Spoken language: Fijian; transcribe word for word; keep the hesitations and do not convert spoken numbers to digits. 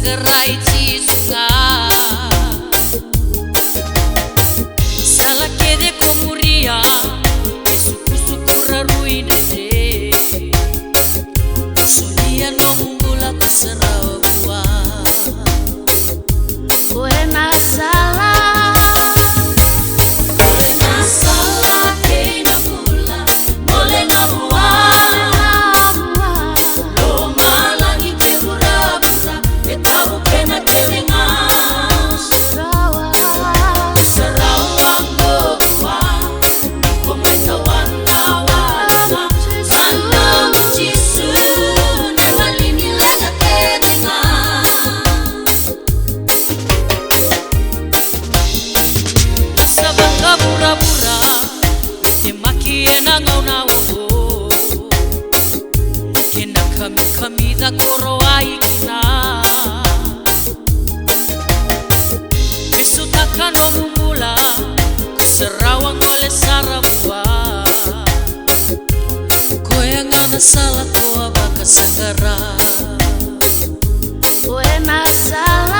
Saqarai Jisu ga. Sala kece ko muria, e sukusuku rarui dredre. Solia nomu bula ko sa rawa vua. Ko e na sala. Ko e na sala kei na bula. Gole ga vua. Lomalagi kei vuravura. E tabu kena kece ga. Sarawa. Sarawa qo vua. Ko mai tawana wale ga. Mana o Jisu na malini leqa kece ga. Sa vakavuravura, temaki ena gauna oqo. Kena kamikamica koro ai kina. Veisotaka nomu bula, ko sa rawa gole sara vua. Koya ga na sala ko a vakasaqara. Ko e na sala.